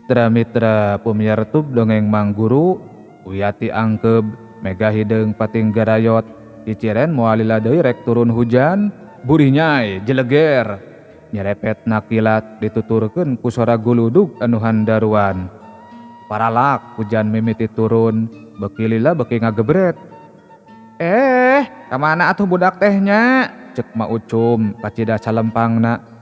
Mitra-mitra pumiyartub dongeng Mang Guru, Wiyati angkeb, mega hideung pating garayot, ciciren moal lila deui rek turun hujan, burih nyai jeleger. Nyerepet nakilat dituturkeun ku sora guludug anu handaruan. Paralak hujan mimiti turun, beki lila beki ngagebret. Kamana atuh budak teh nya? Cek Ma Ucum kacida salempangna.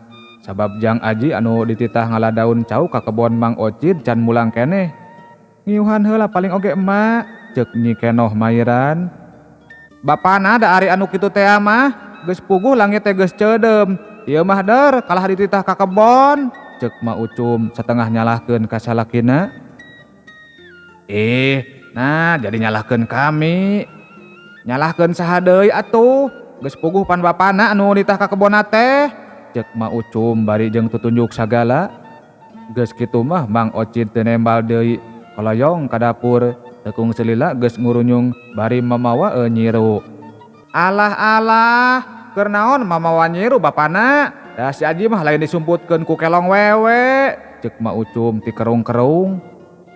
Sabab Jang Aji anu dititah ngala daun cau ka kebon Mang Ocid can mulang keneh. Ngiuhan heula paling oge emak, cek Nyi Kenoh mairan. Bapana da ari anu kitu teh mah, geus puguh langit teh geus ceudem. Ieu mah der kalah dititah ka kebon, cek Ma Ucum satengah nyalahkeun ka salakina. Nah jadi nyalahkeun kami. Nyalahkeun saha deui atuh, geus puguh pan bapana anu nitah ka kebonna teh, cek Ma Ucum bari jeung tutunjuk sagala. Geus kitu mah Mang Ocid teu nembal deui, koloyong ka dapur, tekung selila geus ngurunyung bari mamawa nyiru. Alah-alah, keur naon mamawa nyiru bapana? Da si Aji mah lain disumputkeun ku kelong wewe, cek Ma Ucum ti kerung-kerung.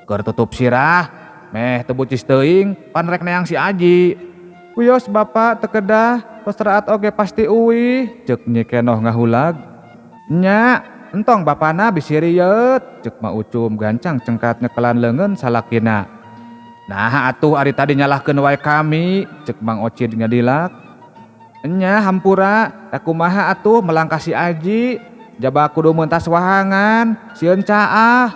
Keur tutup sirah, meh teu bucis teuing, pan rek neang si Aji. Wios bapak teu kedah, tos raat oge pasti uwih, cek Nyi Kenoh ngahulag. Nya, entong bapana bisi rieut, cek Ma Ucum gancang cengkat nyekelan leungeun salakina. Nah atuh ari tadi nyalahkeun wae kami, cek Mang Ocid ngadilak. Nya hampura, da kumaha atuh melangkah si Aji, jaba kudu mentas wahangan, sieun caah.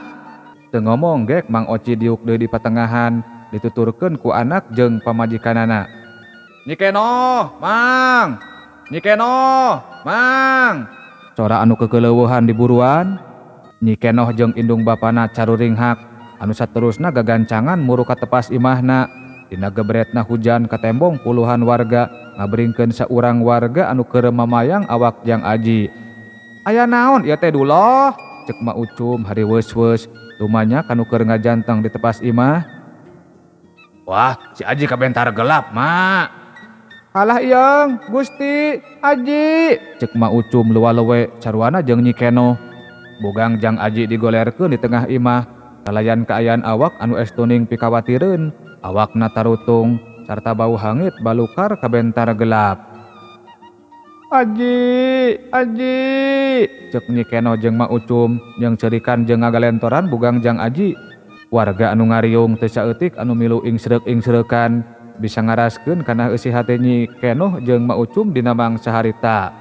Teu ngomong gek Mang Ocid diuk deui di patengahan, dituturkeun ku anak jeung pamajikanana. Nyi Kenoh, Mang. Nyi Kenoh, Mang. Sora anu kekeleuweuhan di buruan. Nyi Kenoh jeung indung bapana caruringhak, anu saterusna gagancangan muru ka tepas imahna. Dina gebretna hujan katembong puluhan warga ngaberingkeun saurang warga anu keur mamayang awak Jang Aji. Aya naon ieu teh duloh? Cek Ma Ucum hari weus-weus tumanya kanu keur ngajanteng di tepas imah. Wah, si Aji kabentar gelap, Mak. Alah iyang, Gusti, Aji, cek Ma Ucum luwalewe caruana jeung Nyi Kenoh. Bogang Jang Aji digolerkeun di tengah imah, kalayan kaayaan awak anu estuning pikawatireun, awakna tarutung sarta bau hangit balukar kabentar gelap. Aji, Aji, cek Nyi Kenoh jeung Ma Ucum jeung ceurikan jeung ngagalentoran bugang Jang Aji. Warga anu ngariung teu saeutik anu milu ingsreuk-ingsreukan bisa ngaraskeun kana eusi hate Nyi Kenoh jeung Ma Ucum dina mangsa harita.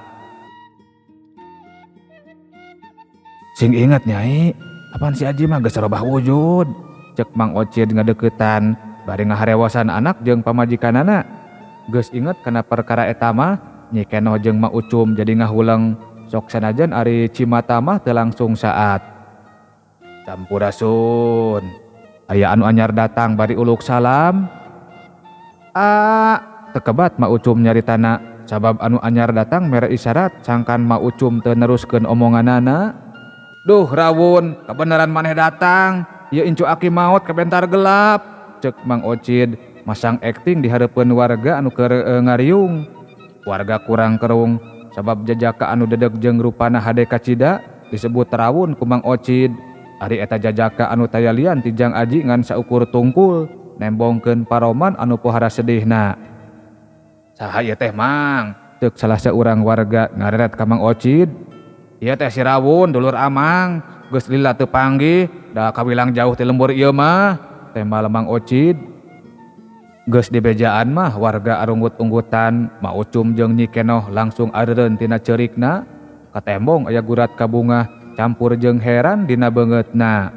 Sing inget Nyai, apan si Aji mah geus robah wujud, cek Mang Ocid ngadeuketan bari ngaharewosan anak jeung pamajikanana. Geus inget kana perkara eta mah, Nyi Kenoh jeung Ma Ucum jadi ngahuleng, sok sanajan ari cimata mah teu langsung saat. Sampurasun. Aya anu anyar datang bari uluk salam. Tekebat Ma Ucum nyaritana, sabab anu anyar datang mere isyarat sangkan Ma Ucum teu neruskeun omonganana. Duh rawun, kabeneran maneh datang. Ieu incu aki maot kabentar gelap, cek Mang Ocid masang akting di hareupeun warga anu keur ngariung. Warga kurang kerung sabab jajaka anu dedeg jeung rupana hade kacida disebut rawun ku Mang Ocid. Ari eta jajaka anu tayalian ti Jang Aji ngan saukur tungkul nembongkeun paroman anu pohara sedihna. Saha ieu teh Mang? Ceuk salah saurang warga ngareret ka Mang Ocid. Ieu teh si Rawun dulur Amang, geus lila teu panggih, da kawilang jauh ti lembur ieu mah, tembal Mang Ocid. Geus dibejaan mah warga arunggut-unggutan, Ma Ucum jeung Nyi Kenoh langsung areureun tina ceurikna. Katembong aya gurat kabungah campur jeung heran dina beungeutna.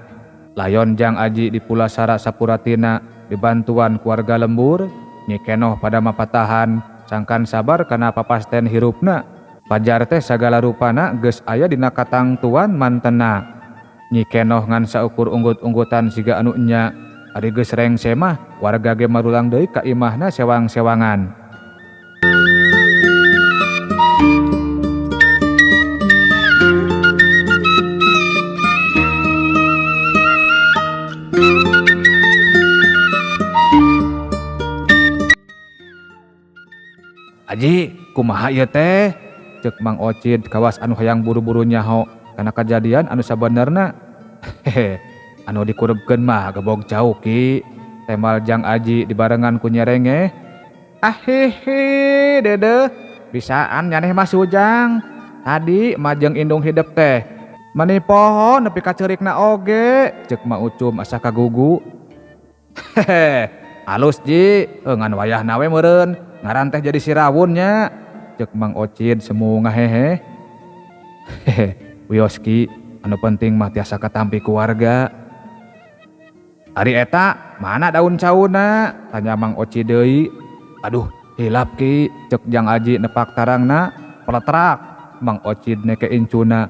Layon Jang Aji dipulasara sapuratina dibantuan keluarga lembur, Nyi Kenoh pada mapatahan sangkan sabar kana papasten hirupna. Pajar teh sagala rupana geus aya dina katangtuan mantena. Nyi Kenoh ngan saukur unggut-unggutan siga anu enya. Ari geus rengse mah warga ge marulang deui ka imahna sewang-sewangan. Aji, kumaha ieu teh? Ceuk Mang Ocid kawas anu hayang buru-buru nyaho kana kajadian anu sabenerna. Hehe. Anu dikurebkeun mah gebog cau Ki. Temal Jang Aji dibarengan ku nyerenge. Ahihi dedeh, bisaan nyaneh mah Sujang. Tadi majeng indung hidep teh meni poho nepi ka ceurikna oge, ceuk Ma Ucum asa kagugu. Hehe, alus Ji, ngan wayahna we meureun ngaran teh jadi sirawun nya, ceuk Mang Ocid semu ngahehe. Hehe, wios Ki, anu penting mah tiasa katampi ku warga. Ari eta mana daun cauna? Tanya Mang Ocid deui. Aduh, hilap Ki, ceuk Jang Aji nepak tarangna, peletrak. Mang Ocid neke incuna.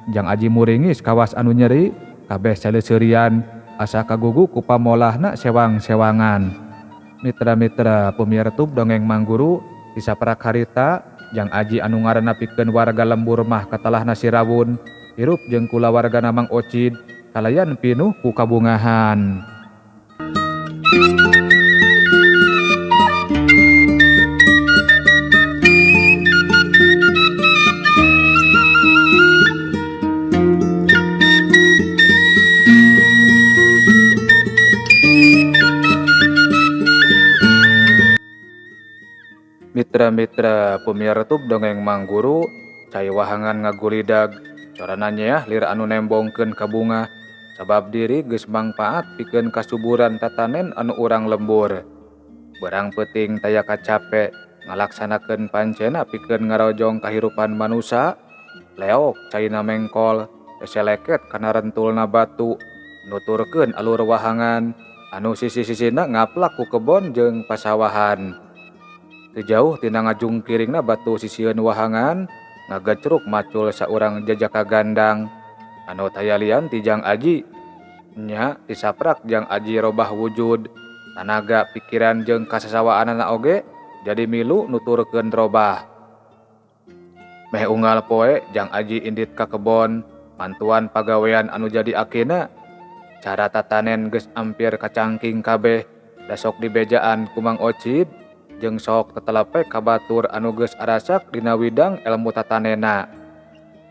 Jang Aji muringis kawas anu nyeri, kabeh saleseurian asa kagugu ku pamolahna sewang-sewangan. Mitra-mitra pemirsa dongeng Mangguru disaprak harita Jang Aji anu ngaranna pikeun warga lembur mah katalahna sirawun, hirup jeung kulawargana Mang Ocid kalayan pinuh ku kabungahan. Mitra-mitra pemirsa dongeng Mangguru cai wahangan ngagulidag corana nyeah lir anu nembongkeun kabunga sabab diri geus mangpaat pikeun kasuburan tatanen anu urang lembur. Berang peuting taya kacape ngalaksanakeun pancena pikeun ngarojong kahirupan manusa, leok caina mengkol eseleket kana rentulna batu nuturkeun alur wahangan anu sisi-sisina ngaplak ku kebon jeung pasawahan. Teu jauh tina ngajungkiringna batu sisieun wahangan ngagecruk macul saurang jajaka gandang anu taya lian ti Jang Aji. Nya disaprak Jang Aji robah wujud, tanaga pikiran jeung kasasawaanana oge jadi milu nuturkeun robah. Meh unggal poe Jang Aji indit ka kebon mantuan pagawean anu jadi akina. Cara tatanen geus ampir kacangking kabeh dasok dibejaan ku Mang Ocid jeung sok tetelepe ka batur anu geus arasak dina widang ilmu tatanena.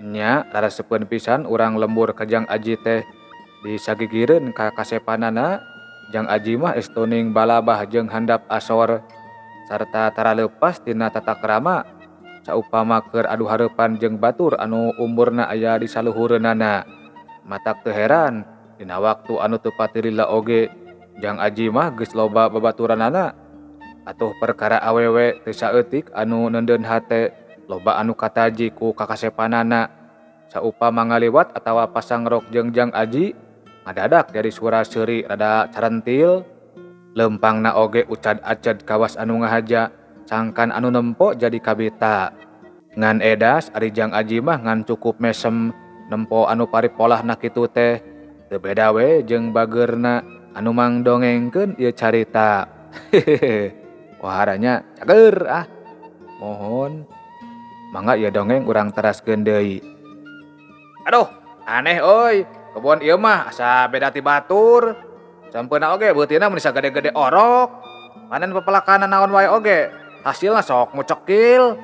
Nya rarasepeun pisan urang lembur ka Jang Aji teh disagigireun ka kasepanana. Jang Aji mah estuning balabah jeung handap asor sarta tara leupas tina tata krama saupama keur adu hareupan jeung batur anu umurna aya di saluhureunana. Matak teu heran dina waktu anu teu patilila oge Jang Aji mah geus loba babaturanana. Atuh perkara awewe teu saeutik anu neundeun hate loba anu kataji ku kakasepanana. Saupama ngaliwat atawa pasang rok jeung Jang Aji ngadadak jadi sura seuri rada carentil. Lempangna oge ucad-acad kawas anu ngahaja sangkan anu nempo jadi kabita. Ngan edas ari Jang Aji mah ngan cukup mesem nempo anu paripolahna kitu teh. Teu beda we jeung bageurna anu mangdongengkeun ieu carita. Hehehe. Waharanya cager ah. Mohon mangga ieu dongeng urang teraskeun deui. Aduh, aneh euy. Kebon ieu mah asa beda ti batur. Sampeuna oge beutina mun sagede-gede orok. Panen pepelakanan naon wae oge, hasilna sok mucekil.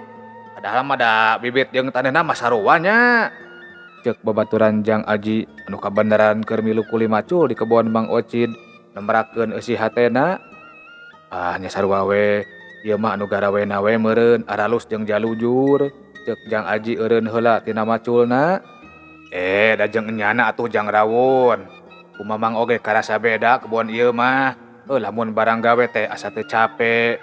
Padahal mah da bibit jeung tanehna mah sarua nya. Ceuk babaturan Jang Aji anu kabeneran keur milu kuli macul di kebon Mang Ocid nembrakeun eusi hatena. Ah nya sarua we, ieu mah anu garawena we meureun aralus jeung jalujur. Ceuk Jang Aji eureun heula tina maculna. Da jeung enyana atuh Jang Rawun. Kumamang oge karasa beda kebon ieu mah. Lamun barang gawe teh asa teu cape.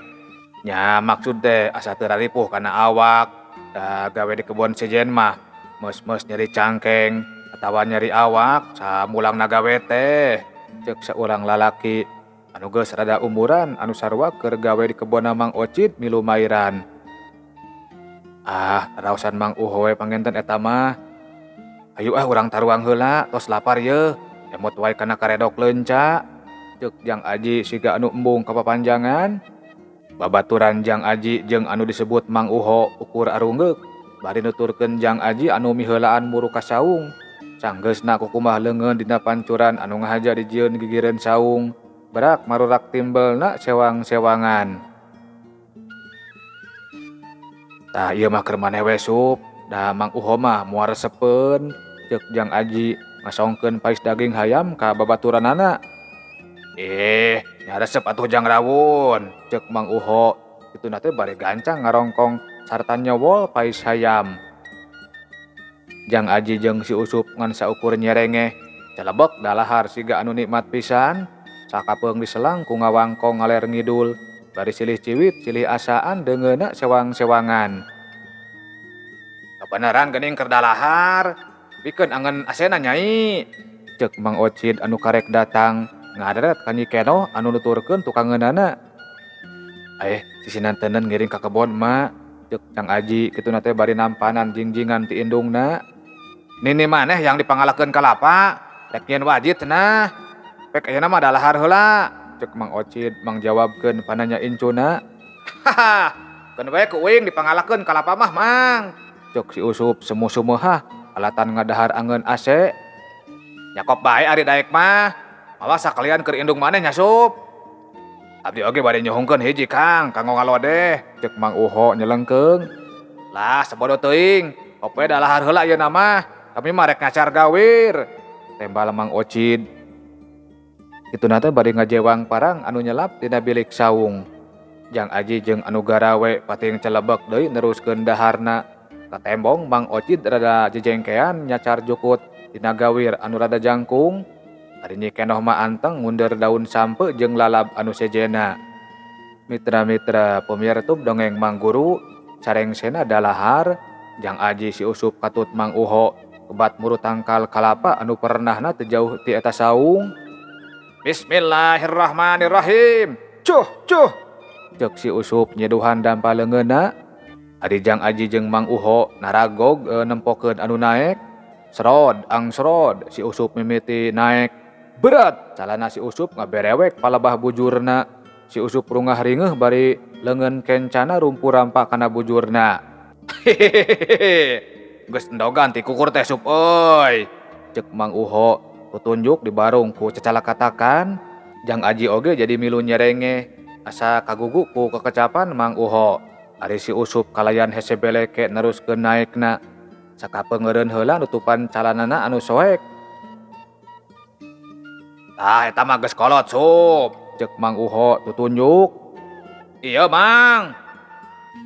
Nya maksud teh asa teu raripuh kana awak. Da gawe di kebon sejen mah meus-meus nyeri cangkeng atawa nyeri awak samulangna gawe teh. Ceuk saurang lalaki anu geus rada umuran anu sarua keur gawe di kebon Mang Ocid milu mairan. Ah, raosan Mang Uho we pangenten eta mah. Ayu ah urang taruang heula, tos lapar yeuh. Emot wae kana karedok leunca. Ceuk Jang Aji siga anu embung kapapanjangan. Babaturan Jang Aji jeung anu disebut Mang Uho ukur arunggeuk bari nuturkeun Jang Aji anu miheulaan muru ka saung. Sanggeusna kukumah leungeun dina pancuran anu ngahaja dijieun gigireun saung. Berak marurak timbelna sewang-sewangan. Tah ieu mah keur maneh we sup, da Mang Uho mah moal resepeun. Ceuk Jang Aji Ngasongkeun pais daging hayam ka babaturanana. "Ih, nya resep atuh Jang Rawun," cek Mang Uho. Kituna teh bari gancang ngarongkong sarta nyowol pais hayam. Jang Aji jeung si Usup ngan saukur nyerengeh. Celebek dalahar siga anu nikmat pisan. Sakapeung diselang ku ngawangkong ngaler ngidul. Bari silih ciwit silih asaan deungeunna sewang-sewangan. "Kabeneran geuning keur dalahar, pikeun angen asena Nyai," cek Mang Ocid anu karek datang ngaderet ka Nyi Kenoh anu nuturkeun tukangeunana. "Eh, sisinantenan ngiring ka kebon, Mak," cek Jang Aji kituna teh bari nampanan jingjingan ti indungna. "Nini maneh yang dipangalakeun kalapa, rek nyieun wajit cenah. Pek ayeuna mah dalahar heula," cek Mang Ocid mangjawabkeun pananya incuna. "Haha, keun we ku uing dipangalakeun kalapa mah, Mang," cek si Usup semu-sumeuhah alatan ngadahar angeun ase. "Nyakop bae ari daek mah, mawa sakalian keur indung maneh nya, Sup. Abdi oge bade nyuhungkeun hiji, Kang, kanggo ngalodeh," cek Mang Uho nyelengkeung. "Lah, sabodo teuing, kop we dalahar heula ayeuna mah, kami mah rek ngacar gawir," tembal Mang Ocid. Kituna teh bari ngajewang parang anu nyelap dina bilik saung. Jang Aji jeung anu garawe pating celebek deui neruskeun daharna. Katembong Mang Ocid rada jejengkean nyacar jukut dina gawir anu rada jangkung. Ari Nyi Kenoh mah anteng ngunder daun sampe jeung lalab anu sejena. Mitra-mitra pemirsa dongeng Mang Guru, sarengsena dalahar, Jang Aji si Usup katut Mang Uho kebat muru tangkal kalapa anu pernahna teu jauh ti eta saung. "Bismillahirrahmanirrahim. Cuh, cuh," cek si Usup nyeduhan dampa leungeunna. Ari Jang Aji jeung Mang Uho naragog nempokeun anu naek. Serod, angsrod, si Usup mimiti naek. Berat, calana si Usup ngaberewek palebah bujurna. Si Usup rungah ringeuh bari leungeun kencana rumpu rampa kana bujurna. "Hehehehe, geus endogan ti kukur teh, Sup euy," cek Mang Uho tutunjuk di barung ku cecalakatakan. Jang Aji oge jadi milu nyerengeh asa kagugu ku kekecapan Mang Uho. Ari si Usup kalayan hese beleke neruskeun naekna. Sakapeung eureun heula nutupan calanana anu soek. "Tah eta mah geus kolot, Sup," cek Mang Uho tutunjuk. "Iya, Mang."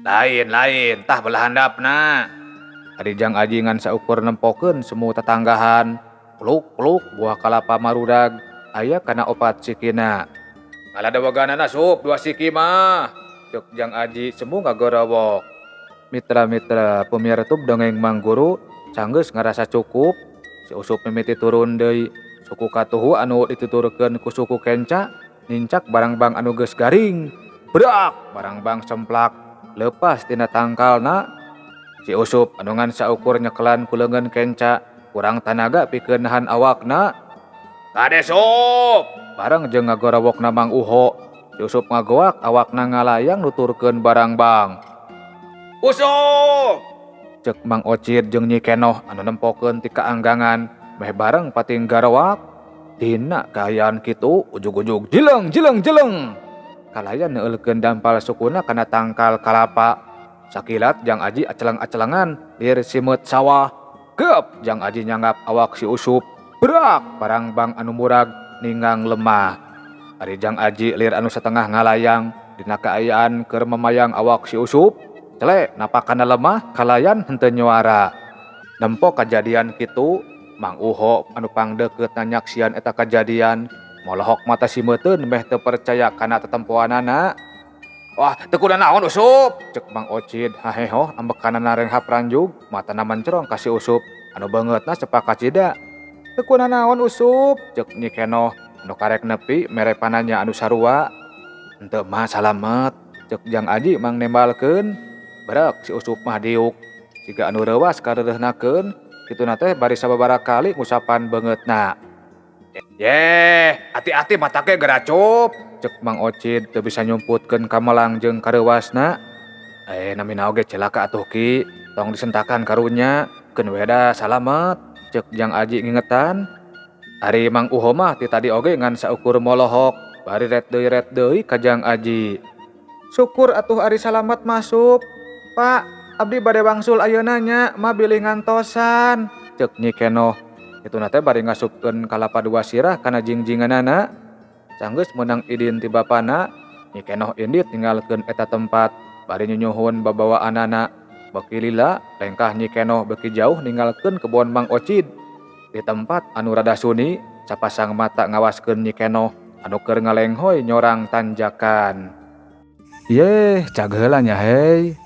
"Lain, lain, tah belah handapna." Ari Jang Aji ngan saukur nempokeun semu tetanggahan. Pluk-pluk buah kalapa marudag aya kana opat sikina. "Ngaladeweganana, Sup, 2 siki mah," cek Jang Aji semu ngagorowok. Mitra-mitra pemirsa dongeng Mang Guru, sanggeus ngarasa cukup, si Usup mimiti turun deui. Suku katuhu anu dituturkeun ku suku kenca nincak barangbang anu geus garing. Brak, barangbang semplak lepas tina tangkalna. Si Usup anu ngan saukur nyekelan ku leungeun kenca kurang tanaga pikeun nahan awakna. "Kade, Sup!" Bareng jeung ngagorowokna Mang Uho. Si Usup ngagoak awakna ngalayang nuturkeun barangbang. "Usup!" cek Mang Ocid jeung Nyi Kenoh anu nempokeun ti kaanggangan meh bareng pating garoak. Dina kaayaan kitu ujug-ujug jileng jileng jileng. Kalayan neulekeun dampal sukuna kana tangkal kalapa. Sakilat Jang Aji aceleng-acelengan lir simeut sawah. Gep, Jang Aji nyanggap awak si Usup. Brak, barangbang anu murag ninggang lemah. Ari Jang Aji lir anu setengah ngalayang dina kaayaan keur memayang awak si Usup. Cele napakana lemah kalayan henteu nyuara. Nempo kajadian kitu, Mang Uho anu pangdeukeut nyaksian eta kajadian molohok mata simeuteun meh teu percaya kana tetempoanana. "Wah, teu kudu naon, Usup," cek Mang Ocid hahehoh ambekana narenghap ranjug matana mencerong ka si Usup anu beungeutna cepak kacida. "Teu kudu naon, Usup," cek Nyi Kenoh anu karek nepi mere pananya anu sarua. "Henteu mah salamet," cek Jang Aji mang nembalkeun. Brek si Usup mah diuk siga anu reuwas kareureunahkeun kituna teh bari sababaraha kali ngusapan beungeutna. "Yeh, hati-hati mata ge geracup," cek Mang Ocid teu bisa nyumputkeun kamelang jeung kareuwasna. "Eh, namina oge cilaka atuh Ki, tong disentakan karunya, keun we da salamet," cek Jang Aji ngingetan. Ari Mang Uho mah ti tadi oge ngan saukur molohok, bari ret deui ka Jang Aji. "Syukur atuh ari salamet masuk. Pak, abdi bade wangsul ayeuna nya, mah bilih ngantosan," cek Nyi Kenoh. Kituna teh bari ngasupkeun kalapa dua sirah kana jingjinganana. Sanggeus meunang idin ti bapana, Nyi Kenoh indit ninggalkeun eta tempat bari nyunyuhun babawaanana. Beuki lila lengkah Nyi Kenoh beuki jauh ninggalkeun kebon Mang Ocid. Di tempat anu rada suni, sapasang mata ngawaskeun Nyi Kenoh anu keur ngalenghoy nyorang tanjakan. Yeh, cag heula nya hei.